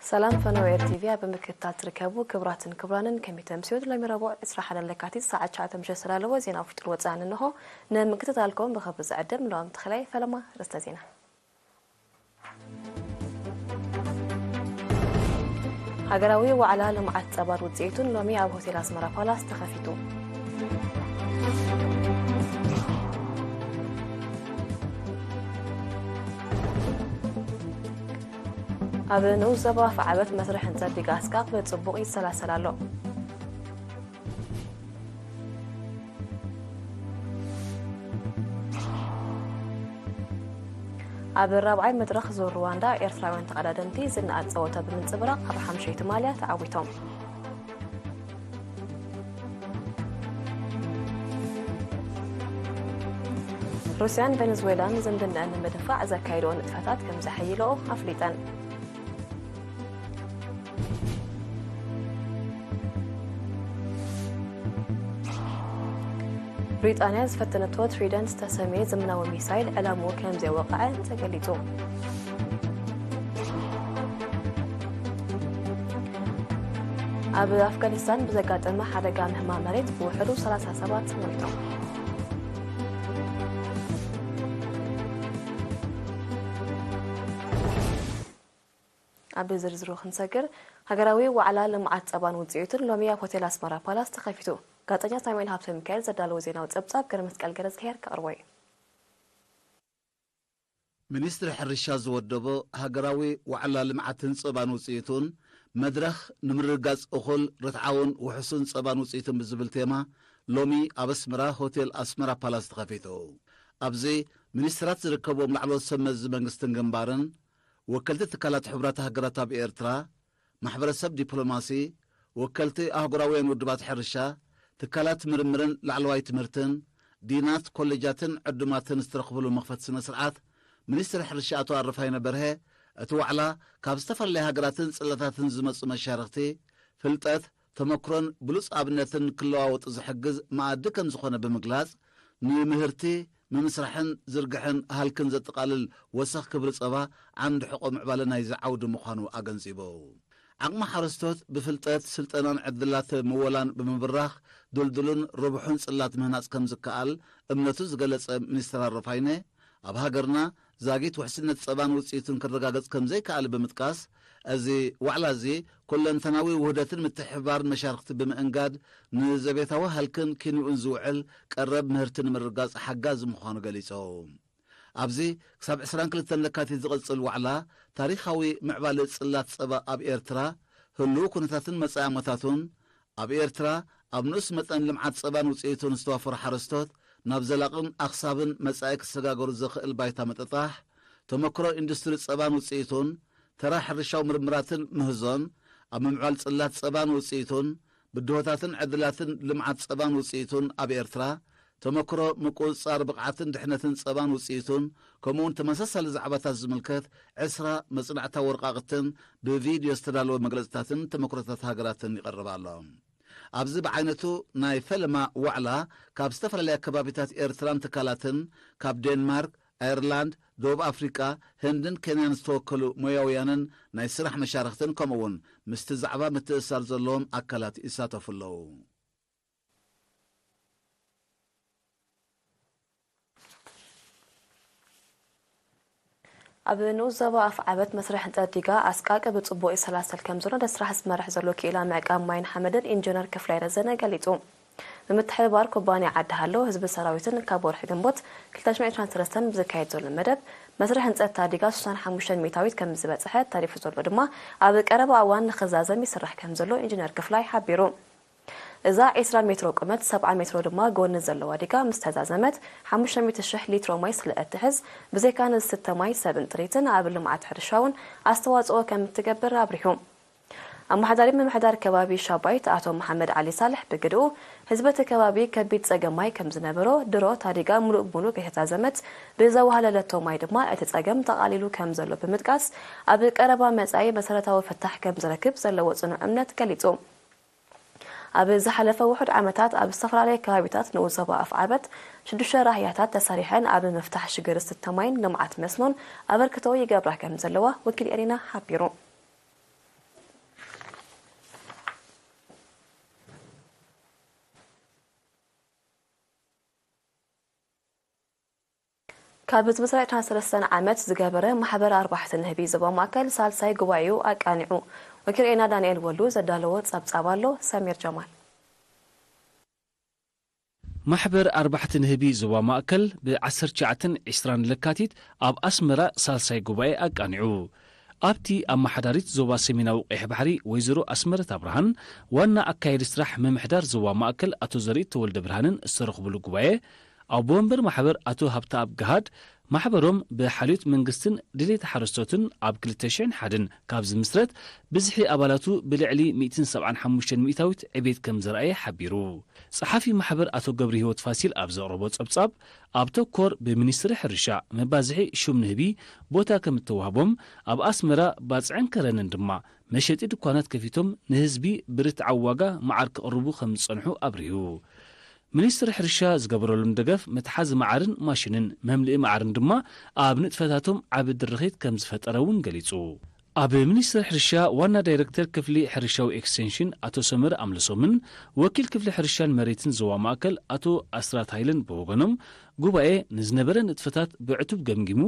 ሰላም ፈነወ ኤር ቲቪ ኣብ ምክትታል ትርከቡ ክቡራትን ክቡራንን፣ ከመይ ተምስዮት? ሎሚ ረቡዕ ዕስራ ሓደ ለካቲት ሰዓት ትሽዓተ ምሸት ስላለዎ ዜና ውሽጥር ወፃእን እንሆ። ንምክትታልኩም ብኽብሪ ዝዕድም ሎም ተኽላይ። ፈለማ ርእስተ ዜና። ሃገራዊ ዋዕላ ልምዓት ጸባን ውጽኢቱን ሎሚ ኣብ ሆቴል ኣስመራ ፓላስ ተኸፊቱ። ኣብ ንኡስ ዞባ ኣፍዓበት መስርሕ ህንጸት ዲጋ ኣስቃቕ ብጽቡቕ ይሰላሰል ኣሎ። ኣብ ራብዓይ መድረኽ ዙር ሩዋንዳ፣ ኤርትራውያን ተቐዳደምቲ ዝነኣድ ጸወታ ብምንጽብራቕ ኣብ ሓምሸይቲ ማልያ ተዓዊቶም። ሩስያን ቬነዝዌላን ዝምድነአን ንምድንፋዕ ዘካየድኦ ንጥፈታት ከም ዘሐይልኦ ኣፍሊጠን። ብሪጣንያ ዝፈተነቶ ትሪደንት ዝተሰምየ ዘመናዊ ሚሳይል ዕላምኡ ከም ዘየወቕዐ ተገሊጹ። ኣብ ኣፍጋኒስታን ብዘጋጠመ ሓደጋ ምህማም መሬት ብውሕዱ ሰላሳ ሰባት ሞይቶም። ኣብ ዝርዝሩ ክንሰግር፣ ሃገራዊ ዋዕላ ልምዓት ጸባን ውጽኢቱን ሎሚ ኣብ ሆቴል ኣስመራ ፓላስ ተኸፊቱ። ጋዜጠኛ ሳሙኤል ሃብተ ሚካኤል ዘዳለዎ ዜናዊ ጸብጻብ ገረመስቀል ገረዝግሄር ከቕርቦ እዩ። ሚኒስትሪ ሕርሻ ዝወደቦ ሃገራዊ ዋዕላ ልምዓትን ጸባን ውጽኢቱን፣ መድረኽ ንምርግጋጽ እኹል፣ ርትዓውን ውሑስን ጸባን ውጽኢቱን ብዝብል ቴማ ሎሚ ኣብ ኣስመራ ሆቴል ኣስመራ ፓላስ ተኸፊቱ። ኣብዚ ሚኒስትራት ዝርከብዎም ላዕለዎት ሰብ መዚ መንግስትን ግንባርን፣ ወከልቲ ትካላት ሕቡራት ሃገራት ኣብ ኤርትራ፣ ማሕበረሰብ ዲፕሎማሲ፣ ወከልቲ ኣህጉራውያን ውድባት ሕርሻ፣ ትካላት ምርምርን ላዕለዋይ ትምህርትን፣ ዲናት፣ ኮሌጃትን ዕዱማትን ዝተረኽብሉ መኽፈቲ ስነ ስርዓት፣ ሚኒስትር ሕርሻ ኣቶ ኣረፋይነ በርሀ፣ እቲ ዋዕላ ካብ ዝተፈላለያ ሃገራትን ጽላታትን ዝመጹ መሻርኽቲ ፍልጠት፣ ተመክሮን ብሉጽ ኣብነትን ክለዋወጡ ዝሕግዝ መኣዲ ከም ዝኾነ ብምግላጽ፣ ንምህርቲ፣ ምምስራሕን ዝርግሐን ሃልክን ዘጠቓልል ወሰኽ ክብሪ ጸባ ዓንዲ ሕቖ ምዕባለ ናይዚ ዓውዲ ምዃኑ ኣገንዚቡ። ዓቕሚ ሓረስቶት ብፍልጠት፣ ስልጠናን ዕድላት ምወላን ብምብራኽ ድልዱልን ርቡሕን ጽላት ምህናጽ ከም ዝከኣል እምነቱ ዝገለጸ ሚኒስትር ኣረፋይነ፣ ኣብ ሃገርና ዛጊት ውሕስነት ጸባን ውጽኢቱን ክረጋገጽ ከም ዘይከኣል ብምጥቃስ፣ እዚ ዋዕላ እዚ ኩለንተናዊ ውህደትን ምትሕብባርን መሻርኽቲ ብምእንጋድ ንዘቤታዊ ሃልክን ኪንኡን ዝውዕል ቀረብ ምህርቲ ንምርጋጽ ሓጋዚ ምዃኑ ገሊጾም። ኣብዚ ክሳብ ዕስራን ክልተን ለካቲት ዝቕጽል ዋዕላ፣ ታሪኻዊ ምዕባለ ጽላት ጸባ ኣብ ኤርትራ፣ ህሉው ኩነታትን መጻኢ ኣመታቱን፣ ኣብ ኤርትራ ኣብ ንኡስ መጠን ልምዓት ጸባን ውጽኢቱን ዝተዋፈሩ ሓረስቶት ናብ ዘላቕን ኣኽሳብን መጻኢ ክሰጋገሩ ዘኽእል ባይታ ምጥጣሕ፣ ተመክሮ ኢንዱስትሪ ጸባን ውጽኢቱን፣ ተራ ሕርሻዊ ምርምራትን ምህዞን፣ ኣብ ምምዕባል ጽላት ጸባን ውጽኢቱን፣ ብድሆታትን ዕድላትን ልምዓት ጸባን ውጽኢቱን ኣብ ኤርትራ፣ ተመክሮ ምቁጽጻር ብቕዓትን ድሕነትን ጸባን ውጽኢቱን፣ ከምኡውን ተመሳሳሊ ዛዕባታት ዝምልከት ዕስራ መጽናዕታዊ ወረቓቕትን ብቪድዮ ዝተዳለወ መግለጽታትን ተመክሮታት ሃገራትን ይቐርብ ኣሎ። ኣብዚ ብዓይነቱ ናይ ፈለማ ዋዕላ ካብ ዝተፈላለያ ከባቢታት ኤርትራን ትካላትን፣ ካብ ዴንማርክ፣ ኣየርላንድ፣ ደቡብ ኣፍሪቃ፣ ህንድን ኬንያን ዝተወከሉ ሞያውያንን ናይ ስራሕ መሻርኽትን ከምኡውን ምስቲ ዛዕባ ምትእስሳር ዘለዎም ኣካላት ይሳተፉ ኣለዉ። ኣብ ንኡስ ዞባ ኣፍዓበት መስርሕ ህንጸት ዲጋ ኣስቃቂ ብጽቡቕ ይሰላሰል ከም ዘሎ ነቲ ስራሕ ዝመርሕ ዘሎ ክኢላ ምዕቃብ ማይን ሓመድን ኢንጂነር ክፍላይ ረዘነ ገሊጹ። ብምትሕብባር ኩባንያ ዓዲ ሃሎ ህዝቢ ሰራዊትን ካብ ወርሒ ግንቦት ክልተ ሽሕን ዕስራን ሰለስተን ብዝካየድ ዘሎ መደብ መስርሕ ህንጸት እታ ዲጋ ስሳን ሓሙሽተን ሚእታዊት ከም ዝበጽሐ ተሪፉ ዘሎ ድማ ኣብ ቀረባ እዋን ንኽዛዘም ይስራሕ ከም ዘሎ ኢንጂነር ክፍላይ ሓቢሩ። እዛ ዕስራ ሜትሮ ቁመት፣ ሰብዓ ሜትሮ ድማ ጎኒ ዘለዋ ዲጋ ምስ ተዛዘመት፣ ሓሙሽተ ሚእቲ ሽሕ ሊትሮ ማይ ስለ እትሕዝ፣ ብዘይካ ንዝስተ ማይ፣ ሰብን ጥሪትን ኣብ ልምዓት ሕርሻ እውን ኣስተዋጽኦ ከም እትገብር ኣብሪሁ። ኣመሓዳሪ ምምሕዳር ከባቢ ሻባይት ኣቶ መሓመድ ዓሊ ሳልሕ ብግድኡ፣ ህዝቢ እቲ ከባቢ ከቢድ ጸገም ማይ ከም ዝነበሮ፣ ድሮ እታ ዲጋ ምሉእ ብምሉእ ከይተዛዘመት ብዘዋህለለቶ ማይ ድማ እቲ ጸገም ጠቓሊሉ ከም ዘሎ ብምጥቃስ፣ ኣብ ቀረባ መጻኢ መሰረታዊ ፍታሕ ከም ዝረክብ ዘለዎ ጽኑዕ እምነት ገሊጹ። ኣብ ዝሓለፈ ውሑድ ዓመታት ኣብ ዝተፈላለየ ከባቢታት ንኡስ ዞባ ኣፍዓበት ሽዱሽተ ራህያታት ተሰሪሐን ኣብ ምፍታሕ ሽግር ዝስተ ማይን ልምዓት መስኖን ኣበርክቶ ይገብራ ከም ዘለዋ ወኪል ኤሪና ሓቢሩ። ካብ ዝምስረት ዕስራን ሰለስተን ዓመት ዝገበረ ማሕበር ኣርባሕቲ ንህቢ ዞባ ማእከል ሳልሳይ ጉባኤኡ ኣቃኒዑ። ወኪል ኤና ዳንኤል ወሉ ዘዳለዎ ጸብጻብ ኣሎ፣ ሰሚር ጀማል። ማሕበር ኣርባሕቲ ንህቢ ዞባ ማእከል ብ ዓሰርተ ትሽዓተን ዕስራን ለካቲት ኣብ ኣስመራ ሳልሳይ ጉባኤ ኣቃኒዑ። ኣብቲ ኣመሓዳሪት ዞባ ሰሜናዊ ቀይሕ ባሕሪ ወይዘሮ ኣስመረት ኣብርሃን ዋና ኣካየዲ ስራሕ ምምሕዳር ዞባ ማእከል ኣቶ ዘርኢት ተወልደ ብርሃንን ዝተረኽብሉ ጉባኤ፣ ኣቦ ወንበር ማሕበር ኣቶ ሃብተኣብ ገሃድ፣ ማሕበሮም ብሓልዮት መንግስትን ድሌት ሓረስቶትን ኣብ ክልተ ሽሕን ሓደን ካብ ዝምስረት ብዝሒ ኣባላቱ ብልዕሊ ሚእትን ሰብዓን ሓሙሽተን ሚእታዊት ዕቤት ከም ዘርኣየ ሓቢሩ። ጸሓፊ ማሕበር ኣቶ ገብረሂወት ፋሲል ኣብ ዘቕረቦ ጸብጻብ፣ ኣብ ተኮር ብሚኒስትሪ ሕርሻ መባዝሒ ሹም ንህቢ ቦታ ከም እተዋህቦም፣ ኣብ ኣስመራ ባጽዕን ከረንን ድማ መሸጢ ድኳናት ከፊቶም ንህዝቢ ብርትዓዊ ዋጋ መዓር ከቕርቡ ከም ዝጸንሑ ኣብሪሁ። ሚኒስትሪ ሕርሻ ዝገበረሎም ደገፍ መትሓዚ መዓርን ማሽንን መምልኢ መዓርን ድማ ኣብ ንጥፈታቶም ዓቢ ድርኺት ከም ዝፈጠረ እውን ገሊጹ። ኣብ ሚኒስትሪ ሕርሻ ዋና ዳይረክተር ክፍሊ ሕርሻዊ ኤክስቴንሽን ኣቶ ሰመረ ኣምለሶምን ወኪል ክፍሊ ሕርሻን መሬትን ዞባ ማእከል ኣቶ ኣስራት ሃይለን ብወገኖም፣ ጉባኤ ንዝነበረ ንጥፈታት ብዕቱብ ገምጊሙ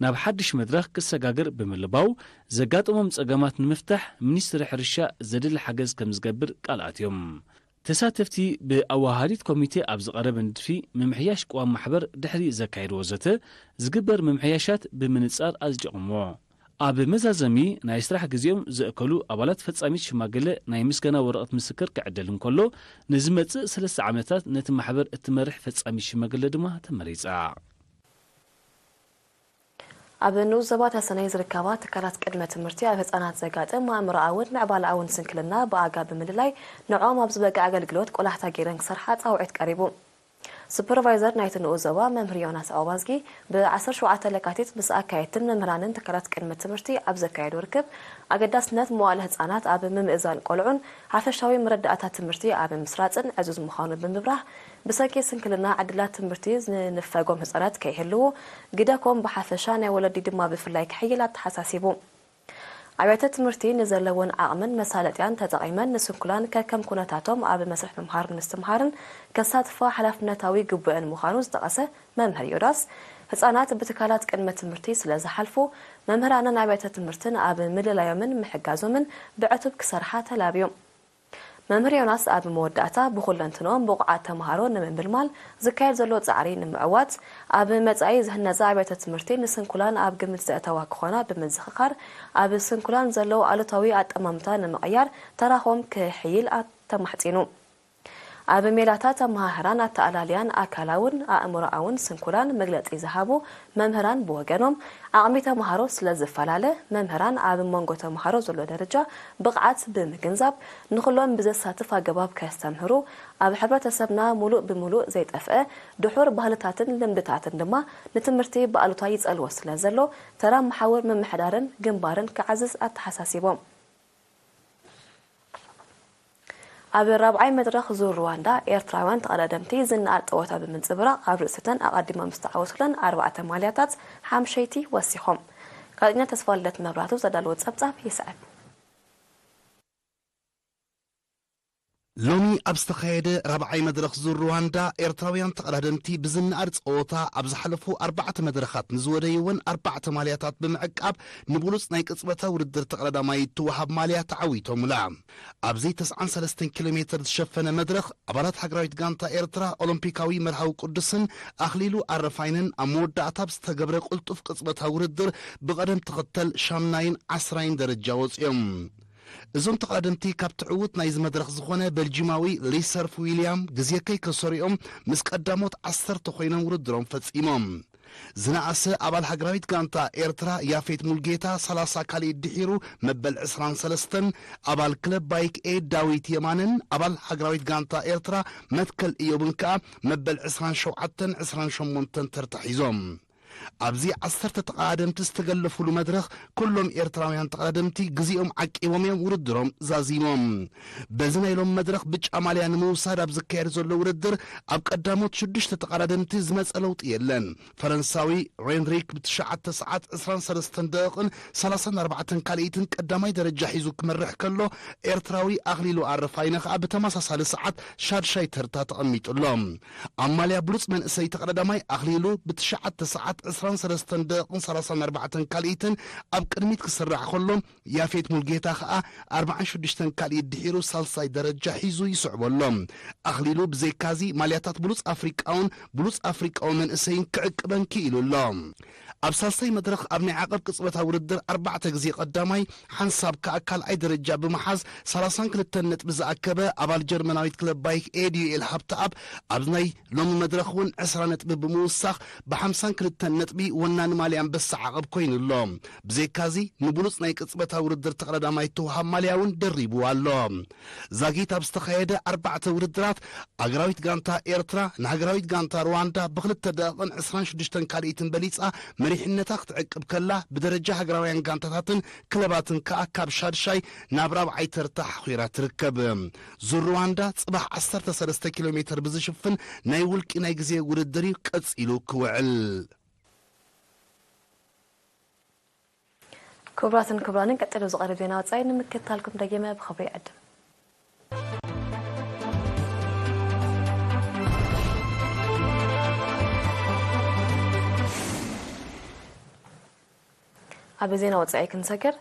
ናብ ሓድሽ መድረኽ ክሰጋገር ብምልባው፣ ዘጋጠሞም ጸገማት ንምፍታሕ ሚኒስትሪ ሕርሻ ዘድሊ ሓገዝ ከም ዝገብር ቃል ኣትዮም። ተሳተፍቲ ብኣወሃሃዲት ኮሚቴ ኣብ ዝቐረበ ንድፊ ምምሕያሽ ቅዋም ማሕበር ድሕሪ ዘካየድዎ ዘተ ዝግበር ምምሕያሻት ብምንጻር ኣጽዲቖምዎ። ኣብ መዛዘሚ ናይ ስራሕ ግዜኦም ዘእከሉ ኣባላት ፈጻሚት ሽማግለ ናይ ምስጋና ወረቐት ምስክር ክዕደል እንከሎ፣ ንዝመጽእ ሰለስተ ዓመታት ነቲ ማሕበር እትመርሕ ፈጻሚት ሽማግለ ድማ ተመሪጻ። ኣብ ንኡስ ዞባ ተሰነይ ዝርከባ ትካላት ቅድመ ትምህርቲ ኣብ ህጻናት ዘጋጥም ኣእምሮኣውን ምዕባለኣውን ስንክልና ብኣጋ ብምልላይ ንዕኦም ኣብ ዝበቅዕ ኣገልግሎት ቆላሕታ ገይረን ክሰርሓ ጻውዒት ቀሪቡ። ሱፐርቫይዘር ናይቲ ንኡስ ዞባ መምህር ዮናስ ኣውባዝጊ ብ ዓሰርተ ሸውዓተ ለካቲት ምስ ኣካየድትን መምህራንን ትካላት ቅድመ ትምህርቲ ኣብ ዘካየዶ ርክብ ኣገዳስነት መዋእለ ህጻናት ኣብ ምምእዛን ቆልዑን ሓፈሻዊ መረዳእታ ትምህርቲ ኣብ ምስራጽን ዕዙዝ ምዃኑ ብምብራህ፣ ብሰንኪ ስንክልና ዕድላት ትምህርቲ ዝንፈጎም ህጻናት ከይህልዉ፣ ግደ ኮም ብሓፈሻ ናይ ወለዲ ድማ ብፍላይ ክሕይል ኣተሓሳሲቡ። ኣብያተ ትምህርቲ ንዘለወን ዓቕምን መሳለጥያን ተጠቒመን ንስንኩላን ከከም ኩነታቶም ኣብ መስርሕ ምምሃር ምስትምሃርን ከሳትፋ ሓላፍነታዊ ግቡእን ምዃኑ ዝጠቐሰ መምህር ዮዳስ፣ ህጻናት ብትካላት ቅድመ ትምህርቲ ስለ ዝሓልፉ፣ መምህራንን ኣብያተ ትምህርትን ኣብ ምልላዮምን ምሕጋዞምን ብዕቱብ ክሰርሓ ተላብዩ። መምህር ዮናስ ኣብ መወዳእታ፣ ብኹለንትንኦም ብቑዓት ተምሃሮ ንምምልማል ዝካየድ ዘሎ ጻዕሪ ንምዕዋት፣ ኣብ መጻኢ ዝህነጻ ኣብያተ ትምህርቲ ንስንኩላን ኣብ ግምት ዘእተዋ ክኾና ብምዝኽኻር፣ ኣብ ስንኩላን ዘለዉ ኣሉታዊ ኣጠማምታ ንምቕያር ተራኾም ክሕይል ኣተማሕጺኑ። ኣብ ሜላታት ኣመሃህራን ኣተኣላልያን ኣካላውን ኣእምሮኣውን ስንኩላን መግለጺ ዝሃቡ መምህራን ብወገኖም፣ ዓቕሚ ተምሃሮ ስለ ዝፈላለ፣ መምህራን ኣብ መንጎ ተምሃሮ ዘሎ ደረጃ ብቕዓት ብምግንዛብ፣ ንኹሎም ብዘሳትፍ ኣገባብ ከስተምህሩ፣ ኣብ ሕብረተሰብና ሙሉእ ብሙሉእ ዘይጠፍአ ድሑር ባህልታትን ልምድታትን ድማ ንትምህርቲ ብኣሉታ ይጸልዎ ስለ ዘሎ፣ ተራ መሓውር ምምሕዳርን ግንባርን ክዓዝዝ ኣተሓሳሲቦም። ኣብ ራብዓይ መድረኽ ዙር ሩዋንዳ፣ ኤርትራውያን ተቐዳደምቲ ዝነኣድ ጸወታ ብምንጽብራቕ፣ ኣብ ርእሲተን ኣቐዲሞም ዝተዓወቱለን ኣርባዕተ ማልያታት ሓምሸይቲ ወሲኾም። ጋዜጠኛ ተስፋልደት መብራህቱ ዘዳለዎ ጸብጻብ ይስዕብ። ሎሚ ኣብ ዝተኻየደ ራብዓይ መድረኽ ዙር ሩዋንዳ፣ ኤርትራውያን ተቐዳደምቲ ብዝነኣድ ጸወታ ኣብ ዝሓለፉ ኣርባዕተ መድረኻት ንዝወደይወን ኣርባዕተ ማልያታት ብምዕቃብ፣ ንብሉጽ ናይ ቅጽበታዊ ውድድር ተቐዳዳማይ እትወሃብ ማልያ ተዓዊቶምላ። ኣብዚ ተስዓን ሰለስተን ኪሎ ሜትር ዝሸፈነ መድረኽ፣ ኣባላት ሃገራዊት ጋንታ ኤርትራ ኦሎምፒካዊ መርሃዊ ቅዱስን ኣኽሊሉ ኣረፋይነን ኣብ መወዳእታ ብዝተገብረ ቅልጡፍ ቅጽበታዊ ውድድር ብቐደም ተኸተል ሻምናይን ዓስራይን ደረጃ ወጺኦም። እዞም ተቐዳደምቲ ካብቲ ዕዉት ናይዚ መድረኽ ዝኾነ በልጂማዊ ሊሰርፍ ዊልያም ግዜ ከይከሰሩ እዮም ምስ ቀዳሞት ዓሰርተ ኮይኖም ውድድሮም ፈጺሞም። ዝነኣሰ ኣባል ሃገራዊት ጋንታ ኤርትራ ያፌት ሙልጌታ ሰላሳ ካልኢት ድሒሩ መበል ዕስራን ሰለስተን፣ ኣባል ክለብ ባይክ ኤድ ዳዊት የማነን ኣባል ሃገራዊት ጋንታ ኤርትራ መትከል እዮብን ከኣ መበል ዕስራን ሸውዓተን ዕስራን ሸሞንተን ተርታ ሒዞም። ኣብዚ ዓሰርተ ተቐዳደምቲ ዝተገለፉሉ መድረኽ፣ ኩሎም ኤርትራውያን ተቐዳደምቲ ግዜኦም ዓቂቦም እዮም ውድድሮም ዛዚሞም። በዚ ናይ ሎሚ መድረኽ ብጫ ማልያ ንምውሳድ ኣብ ዝካየድ ዘሎ ውድድር፣ ኣብ ቀዳሞት ሽዱሽተ ተቐዳደምቲ ዝመጸ ለውጢ የለን። ፈረንሳዊ ሬንሪክ ብትሽዓተ ሰዓት ዕስራን ሰለስተን ደቂቕን ሰላሳን ኣርባዕተን ካልኢትን ቀዳማይ ደረጃ ሒዙ ክመርሕ ከሎ፣ ኤርትራዊ ኣኽሊሉ ኣረፋይነ ከኣ ብተመሳሳሊ ሰዓት ሻድሻይ ተርታ ተቐሚጡ ኣሎ። ኣብ ማልያ ብሉጽ መንእሰይ ተቐዳዳማይ ኣኽሊሉ ብትሽዓተ ሰዓት ዕስራን ሰለስተን ደቂቕን ሰላሳን ኣርባዕተን ካልኢትን ኣብ ቅድሚት ክስራዕ ከሎ፣ ያፌት ሙልጌታ ከኣ ኣርባዓን ሽዱሽተን ካልኢት ድሒሩ ሳልሳይ ደረጃ ሒዙ ይስዕቦ ኣሎ። ኣኽሊሉ ብዘይካዚ ማልያታት ብሉጽ ኣፍሪቃውን ብሉጽ ኣፍሪቃዊ መንእሰይን ክዕቅበን ክኢሉ ኣሎ። ኣብ ሳልሳይ መድረኽ ኣብ ናይ ዓቐብ ቅጽበታዊ ውድድር ኣርባዕተ ግዜ ቀዳማይ፣ ሓንሳብ ከኣ ካልኣይ ደረጃ ብምሓዝ ሰላሳን ክልተን ነጥቢ ዝኣከበ ኣባል ጀርመናዊት ክለብ ባይክ ኤ ዲ ዩ ኤል ሃብተኣብ፣ ኣብ ናይ ሎሚ መድረኽ እውን ዕስራ ነጥቢ ብምውሳኽ ብሓምሳን ክልተን ነጥቢ ወናኒ ማልያ ኣንበሳ ዓቐብ ኮይኑ ኣሎ። ብዘይካዚ ንብሉጽ ናይ ቅጽበታዊ ውድድር ተቐዳዳማይ እትወሃብ ማልያ እውን ደሪቡ ኣሎ። ዛጊት ኣብ ዝተኻየደ ኣርባዕተ ውድድራት፣ ኣገራዊት ጋንታ ኤርትራ ንሃገራዊት ጋንታ ሩዋንዳ ብክልተ ደቂቕን ዕስራን ሽዱሽተን ካልኢትን በሊጻ መሪሕነታ ክትዕቅብ ከላ፣ ብደረጃ ሃገራውያን ጋንታታትን ክለባትን ከኣ ካብ ሻድሻይ ናብ ራብዓይ ተርታ ሓኺራ ትርከብ። ዙር ሩዋንዳ ጽባሕ ዓሰርተ ሰለስተ ኪሎ ሜተር ብዝሽፍን ናይ ውልቂ ናይ ግዜ ውድድር እዩ ቀጺሉ ክውዕል። ክቡራትን ክቡራንን፣ ቀጺሉ ዝቐርብ ዜና ወጻኢ ንምክትታልኩም ደጊመ ብኽብሪ ይዕድም። ኣብ ዜና ወጻኢ ክንሰግር፣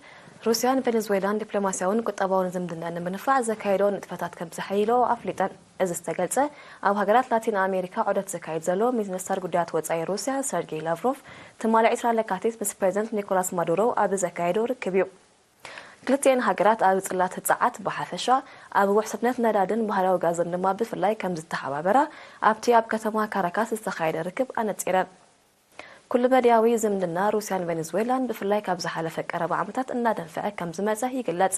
ሩስያን ቬኔዙዌላን ዲፕሎማስያውን ቁጠባውን ዝምድና ንምንፋዕ ዘካየዶ ንጥፈታት ከም ዘሐይሎ ኣፍሊጠን። እዚ ዝተገልጸ፣ ኣብ ሃገራት ላቲን ኣሜሪካ ዑደት ዘካይድ ዘሎ ሚኒስተር ጉዳያት ወጻኢ ሩስያ ሰርጌይ ላቭሮቭ፣ ትማሊ ዕስራ ለካቲት ምስ ፕሬዚደንት ኒኮላስ ማዱሮ ኣብ ዘካየዶ ርክብ እዩ። ክልቲኤን ሃገራት ኣብ ጽላት ጸዓት ብሓፈሻ፣ ኣብ ውሕስነት ነዳድን ባህርያዊ ጋዝን ድማ ብፍላይ ከም ዝተሓባበራ፣ ኣብቲ ኣብ ከተማ ካራካስ ዝተኻየደ ርክብ ኣነጺረን። ኩሉ መዳያዊ ዝምድና ሩስያን ቬኔዙዌላን ብፍላይ ካብ ዝሓለፈ ቀረባ ዓመታት እናደንፈዐ ከም ዝመጸ ይግለጽ።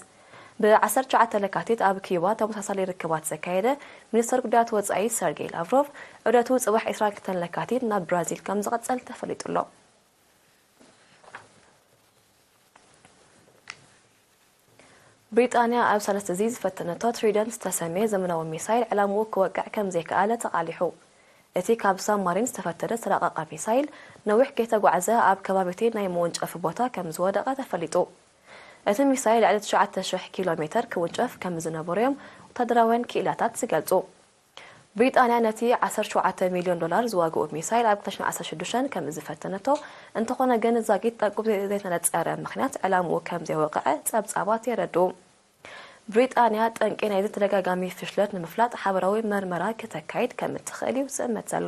ብ ዓሰርተ ትሽዓተ ለካቲት ኣብ ኪዩባ ተመሳሳሊ ርክባት ዘካየደ ሚኒስተር ጉዳያት ወጻኢ ሰርጌይ ላቭሮቭ፣ ዑደቱ ጽባሕ ዕስራን ክልተን ለካቲት ናብ ብራዚል ከም ዝቐጸል ተፈሊጡ ኣሎ። ብሪጣንያ ኣብ ሳልስቲ እዚ ዝፈተነቶ ትሪደንት ዝተሰምየ ዘመናዊ ሚሳይል ዕላምኡ ክወቅዕ ከም ዘይከኣለ ተቓሊሑ። እቲ ካብ ሳብማሪን ዝተፈተነ ዝተራቐቐ ሚሳይል ነዊሕ ከይተጓዕዘ ኣብ ከባቢ እቲ ናይ መወንጨፊ ቦታ ከም ዝወደቐ ተፈሊጡ። እቲ ሚሳይል ልዕሊ ትሽዓተ ሽሕ ኪሎ ሜተር ክውንጨፍ ከም ዝነበሮ እዮም ወታደራውያን ክኢላታት ዝገልጹ። ብሪጣንያ ነቲ ዓሰርተ ሸውዓተ ሚልዮን ዶላር ዝዋግኡ ሚሳይል ኣብ ክልተ ሽሕን ዓሰርተ ሽዱሽተን ከም ዝፈተነቶ፣ እንተኾነ ግን ዛጊት ጠንቁ ብዘይተነጸረ ምኽንያት ዕላምኡ ከም ዘይወቕዐ ጸብጻባት የረድኡ። ብሪጣንያ ጠንቂ ናይዚ ተደጋጋሚ ፍሽለት ንምፍላጥ ሓበራዊ መርመራ ክተካይድ ከም እትኽእል እዩ ዝእመት ዘሎ።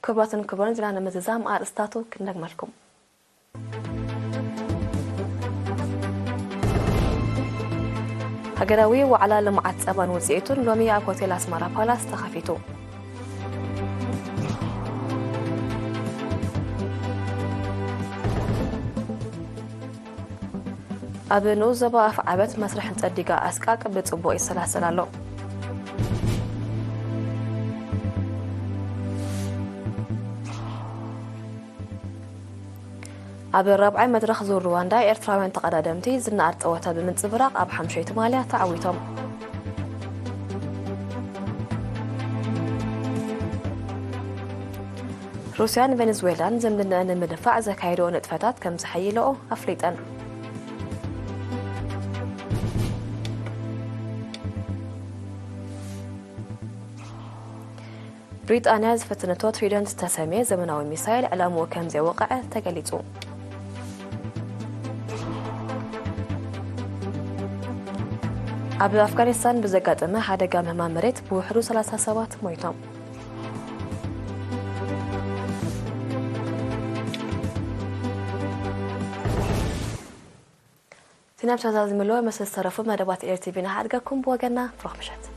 ክቡራትን ክቡራን፣ ዜና ንምዝዛም ኣርእስታቱ ክንደግመልኩም። ሃገራዊ ዋዕላ ልምዓት ጸባን ውጽኢቱን ሎሚ ኣብ ሆቴል ኣስመራ ፓላስ ተኸፊቱ። ኣብ ንኡስ ዞባ ኣፍዓበት መስርሕ ህንጸት ዲጋ ኣስቃቅ ብጽቡቕ ይሰላሰል ኣሎ። ኣብ ራብዓይ መድረኽ ዙር ሩዋንዳ፣ ኤርትራውያን ተቐዳደምቲ ዝነኣድ ጸወታ ብምንጽብራቕ ኣብ ሓምሸይቲ ማልያ ተዓዊቶም። ሩስያን ቬኔዙዌላን ዝምድነአን ንምድንፋዕ ዘካየድኦ ንጥፈታት ከም ዘሐይልኦ ኣፍሊጠን። ብሪጣንያ ዝፈተነቶ ትሪደንት ዝተሰምየ ዘመናዊ ሚሳይል ዕላምኡ ከም ዘየወቕዐ ተገሊጹ። ኣብ ኣፍጋኒስታን ብዘጋጠመ ሓደጋ ምህማም መሬት ብውሕዱ ሰላሳ ሰባት ሞይቶም። ዜና ብቻ ዛዝምሎ፣ ምስ ዝተረፉ መደባት ኤር ቲቪ ንሓድገኩም። ብወገና ብሩኽ ምሸት።